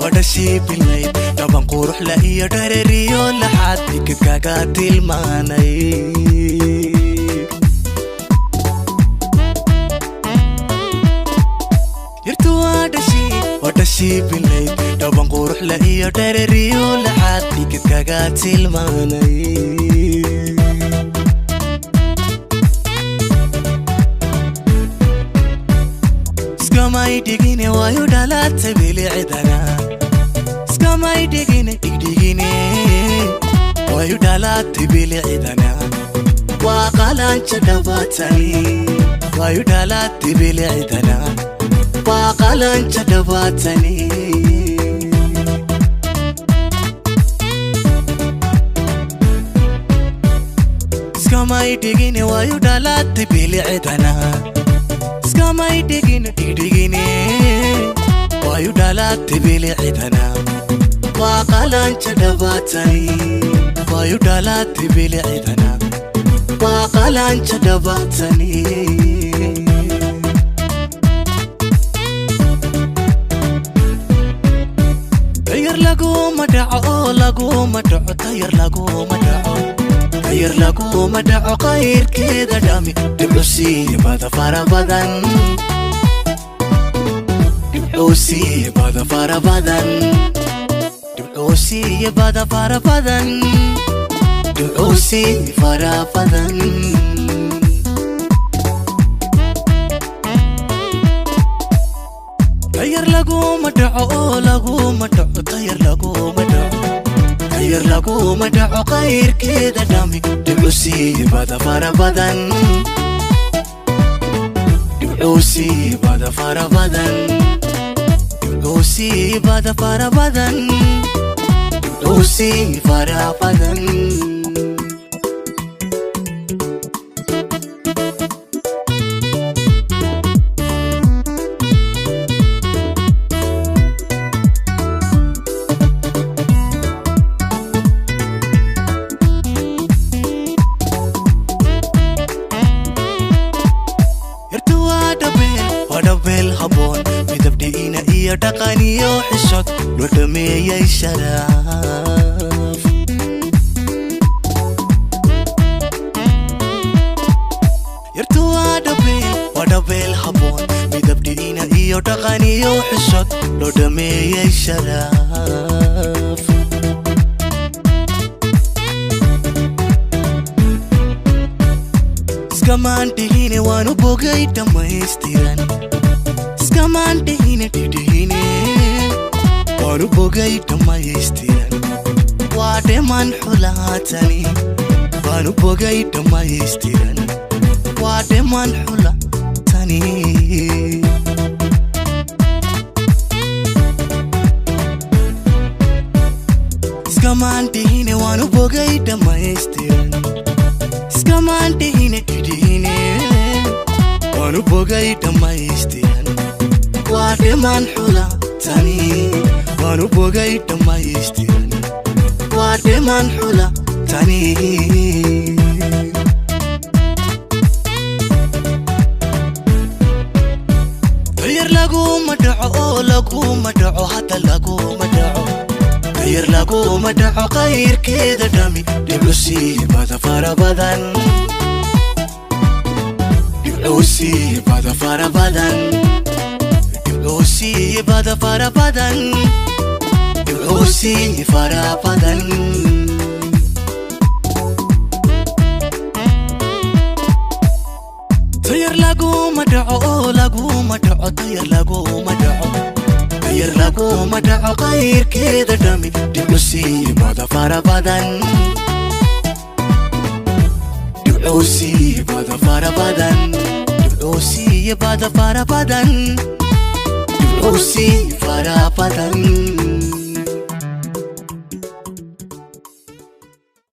Wadhashii bilnayd dhaban quruxla iyo dharariyo laxaad dhigidkaga tilmaanay. Yartu wadhashii bilnayd dhaban quruxla iyo dharariyo laxaad dhigidkaga tilmaanay. Iskamay dhigine waayu dhalatay bilicidana. Iskamay dhigine dhigdhigine waayu dhalatay bilicidana. Waa qalanja dhabaatani waayu dhalatay bilicidana. Waa qalanja dhabaatani. Iskamay dhigine waayu dhalatay bilicidana. Iskamay dhigine dhigdhigine waayu dhalatay bilicidana. Waa qalanja dhabaatani waayu dhalatay bilicidana. Waa qalanja dhabaatani. Tayar laguma dhaco, laguma dhaco, tayar laguma dhaco. Tayar laguma dhaco qayrkeeda dhami dhibcu bada fara badan. Dhibcu bada fara badan. Dhibcu bada fara badan. Dhibcu fara badan. Tayar laguma dhaco, laguma dhaco, tayar laguma dhaco. Tayar laguma dhaco qayrkeeda dhami dhibcu bada fara badan. Dhibcu bada fara badan. Dhibcu bada fara badan. Dhibcu fara badan. Yartu waa dhabeel habboon midab dhiina iyo dhaqan iyo xishod loo dhameeyay sharaaf. Yartu waa dhabeel habboon midab dhiina iyo dhaqan iyo xishod loo dhameeyay sharaaf. Iskamaan dhihine waanu bogay dhammaystiran. Iskamaan dhihine dhidhihine waanu bogay dhammaystiran. Waa dhemaan xulaatani waanu bogay dhammaystiran. Waa dhemaan xulaatani. Iskamaan dhihine waanu bogay dhammaystiran. Iskamaan dhihine dhidhihine waanu bogay dhammaystiran. Waa dhemaan xulaatani waanu bogay dhammaystiran. Waa dhemaan xulaatani. Tayar laguma dhaco, laguma dhaco, hadda laguma dhaco. Tayar laguma dhaco qayrkeeda dhami dhibcu bada fara badan. Dhibcu bada fara badan. Dhibcu bada fara badan. Dhibcu fara badan. Tayar laguma dhaco, laguma dhaco, tayar laguma dhaco. Tayar laguma dhaco qayrkeeda dhami dhibcu bada fara badan. Dhibcu bada fara badan. Dhibcu bada fara badan. Dhibcu fara badan.